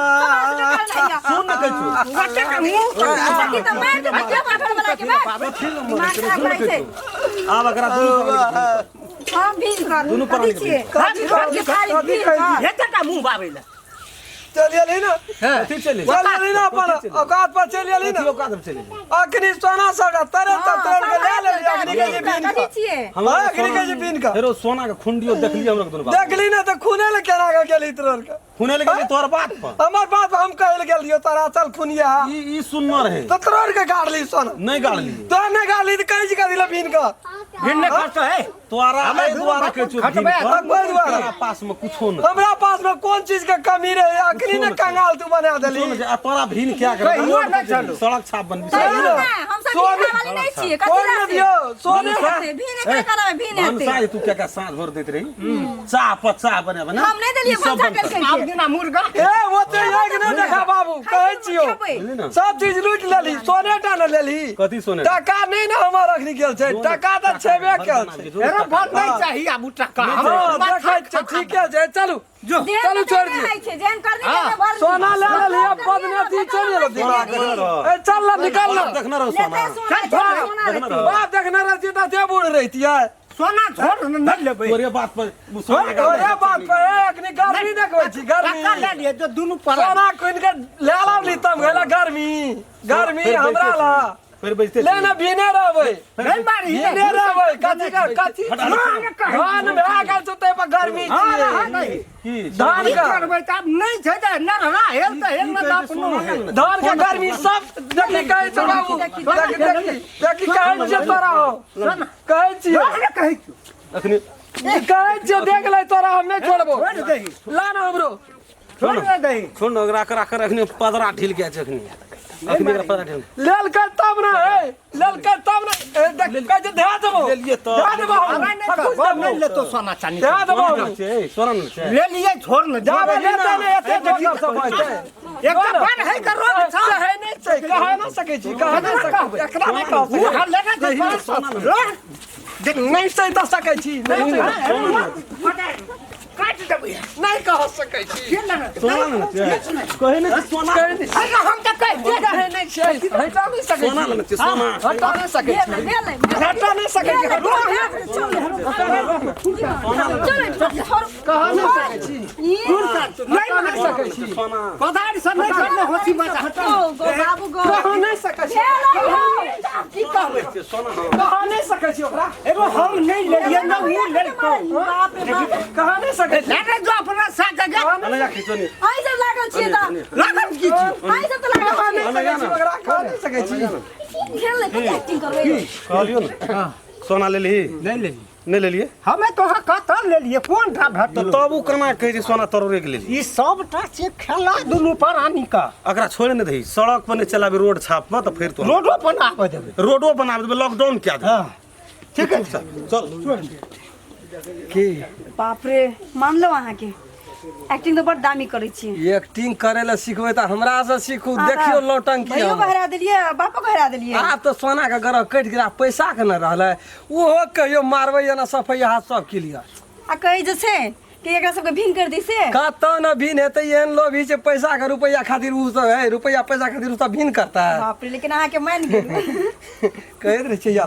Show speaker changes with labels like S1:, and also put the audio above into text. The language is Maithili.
S1: सुन न कहै छौ
S2: सखी तऽ मारि देबै के बाढ़ल वाला के मार दिमाग खराब करै छै
S1: आब एकरा दुनू
S2: हम भीन कर
S1: दुनू
S2: कथी
S1: प्राणी
S2: छियै
S3: कथी
S2: के थारी
S3: कथी
S2: भीन
S3: कहै
S2: कर
S4: एतेटा मुंह बाबै लए
S3: चलि एलही ने
S1: कथी चलि
S3: चलि एलही ने अपन औकात पर चलि एलही ने
S1: कथी औकात पर चलि एलही?
S3: अखनी सोना सबटा तरे
S2: हाँ,
S3: तर तोड़ के ले लेली अखनी के जे बीन
S2: कथी
S3: के
S2: छियै
S1: हमरा
S3: हाँ, अखनी के जे बीन के
S1: फेरो सोना के खुंडियो देखलियै हमरा दुनू बाप
S3: देखली ने तऽ खूने ले केना के गेली तोड़ के
S1: खुने लगे गेली तोहर बात पर
S3: हमर बात हम कहै ले गेल रहियो तोरा चल खुनिया
S1: ई ई सुनना रहे
S3: तऽ तोड़ के गाड़ली सोना
S1: नहीं गाड़ली
S3: तोरा नहि गाड़ली तऽ कहै छी कथी ले बीन के
S4: भिन्न खर्च है
S1: तोरा एहि दुआरे कहै छौ
S4: खटबै
S1: भिन कर।
S3: कोइ दुआरे?
S1: तोरा पास में कुछो न
S3: हमरा पास में कोन चीज के कमी रहे अखनी ने कंगाल तू बना देली
S1: कुछो न छै। आ तोरा भिन क्या कर
S4: कहियो नहि चलू।
S1: सड़क छाप बनबी
S2: सही
S3: ने।
S2: ने, हम सब
S3: सोने-
S2: भीन वाली नहीं छियै कथी
S3: कोन
S2: लए
S3: ने
S2: से?
S3: दियौ सोने
S2: भीन हेतै, भीन एकरा करबै, भीन हेतै।
S1: भनसा तू क्या क्या साँझ भोर दैत रही चाह पर चाह बने बना
S2: हम नहि देलियै
S1: ई सब
S2: भनसा
S1: बनतै।
S2: केलकै
S4: आब दिना मुर्गा
S3: ए ओते एक नहि देखा बाबू कहै छियौ
S2: खेबै।
S1: बुझली ने
S3: सब चीज लूटि लेली सोने टा ने लेली
S1: कथी सोने
S3: टका नहि ने हमर अखनी गेल छै टका तऽ छेबे केल छै
S4: एरो बंद नहीं चाहिए आब उ टका
S3: हँ देखै छियै ठीके छै चलू
S4: जो
S2: जेहन
S3: चलू
S2: करने
S3: छोड़ि दियौ।
S2: होइ छै, जेहन करने के भर दियौ।
S3: सोना ले लेली अब बदनेती चलि गेलो
S1: सोना
S3: ए चल ना निकल ना
S1: देखने रहो
S2: लेतै
S1: सोना
S2: सोना,
S4: चल,
S2: सोना
S1: देखने
S2: लेतै।
S1: रहो।
S3: बाप देखने रहती तऽ ते बूढ़ रहितियै
S4: सोना छोड़ नहीं लेबै
S1: तोरे बात पर सोना
S3: तोरे बात पर ए अखनी गर्मी देखबै छी गर्मी
S4: टका ले लिए जो दुनू पर
S3: सोना खुनि के ले लावली तब गेला गर्मी गर्मी
S1: फेर
S3: हमरा ला
S1: फेर बेचते
S3: ले ना भीने रहबै
S4: नहीं मारी
S3: भीने रहबै कथी का कथी धान भए गेल छै ताहि पर गर्मी छियै
S1: की
S3: धान
S4: की
S3: के
S4: करबै तऽ आब नहि छै तऽ नरहरा हेल तऽ हेल ने तऽ अपनो हेल
S3: धान के गर्मी सब देखी कहै छै बाबू
S2: देखी,
S3: देखी देखी देखी कहै छियै तोरा हो कहै छियै
S4: तोरा कहै छियौ
S1: अखनी
S3: कहै छियै देख ले तोरा हम नहि छोड़बो
S4: छोड़ि दही
S3: ला ना हमरो
S4: छोड़ ने दही
S1: छोड़ न राख राख अखनी पदरा ढील गया छै अखनी अखनी एकरा पदरा ढील
S3: लेलकै तब ने हे लेलकै तब ने ए, देख कहै छै धए देबो
S1: लेलियै तब।
S3: धए देबो हम
S4: हमरा नहि
S3: सकुच
S4: कहब,
S3: देबो
S4: नहि लेतो सोना चानी
S3: धए देबो हम
S1: छै सोना न छै
S4: ले लिए छोड़ ने
S3: जाबे लेतै ने एते देखियौ सब होइतै
S4: एकटा बन है के रोग छौ
S3: कहै नहि छै कहै नहि सकै छी कहै नहि सकै छी एकरा नहि कह
S4: उ
S3: सकै
S4: हर लेना छै रोग
S3: छी। नहि सहि तऽ सकै छी नहि सहि-
S4: काट देबै
S3: नहि कह सकै छी
S4: के लेना
S1: सोना न छै कहै नहि छै सोना
S3: कहै नहि
S4: अरे हम तऽ कहि दियै
S3: कहै नहि छै हटा नहि सकै
S1: सोना
S3: छी
S1: लेने छै सोना
S3: हटा नहि सकै
S2: ले
S3: छी
S2: ले, ले ले, ले।
S3: हटा नहि सकै छी
S2: ले, ले, चल, चल, चल, छोड़।
S3: कह नहि सकै छी
S2: ई,
S4: नहीं
S3: हटा नहि सकै छी
S1: सोना
S4: कोदारि से नहीं करने होसी मजा
S2: गो, गो, बाबू गो।
S3: कह नहि सकै छी
S2: भेल हौ।
S4: की कहबै
S1: सोना
S3: कह नहि सकै छी ओकरा
S4: एगो हम नहीं लेलियै ना उ लेलकौ
S2: बाप रे बाप।
S3: कह नहि सकै छी
S4: ले रे जो अपना साथ गे
S1: अने जा खींचो नहीं
S2: अहीं सब लागल छियै तऽ।
S4: लागल की छी
S2: अहीं सब तऽ लागल
S3: कह
S2: छियै।
S3: नहि सकै छी ओकरा कह नहि सकै छी
S2: खेल ले, कते एक्टिंग करबै यौ।
S1: कहलियो ने सोना लेलही
S4: नहीं लेलियै
S1: नहि लेलियै
S4: हमे तोहर कतऽ लेलियै कोन टा
S1: तऽ
S4: भेटल
S1: तब ओ केना कहै छै सोना तरोड़े के लेलियै
S4: ई सबटा से खेला दुनू प्राणी का
S1: एकरा छोड़ि नहि दही सड़क पर नहि चलाबी रोड छाप पर तऽ फेर तो
S4: रोडो बनाबऽ देबै
S1: रोडो बना देबै लॉकडाउन कए देबै
S4: हँ ठीक है
S1: चल
S3: की
S2: बाप रे मानलो अहाँके एक्टिंग तऽ बड़ दामी करै छियै
S3: एक्टिंग करे लए सिखबै तऽ हमरा से सीखू देखियौ नौटंकी
S2: भैयो
S3: हमर।
S2: के हरा देलियै आ बापो के हरा देलियै
S3: आब तऽ सोना के गरह कटि गेल आब पैसा के ने रहलै ओहो कहियो मारबै या ना सफैया हाथ सब क्लियर
S2: आ कहै जे छै कि एकरा सबके भिन कर दी से
S3: कतऽ न भिन हेतै एहन लोभी छै पैसा के रुपैआ खातिर उ सब है रुपैआ पैसा खातिर उ सब भिन करता है
S2: बाप रे लेकिन अहाँके मानि गेल
S3: कहैत रहै छै या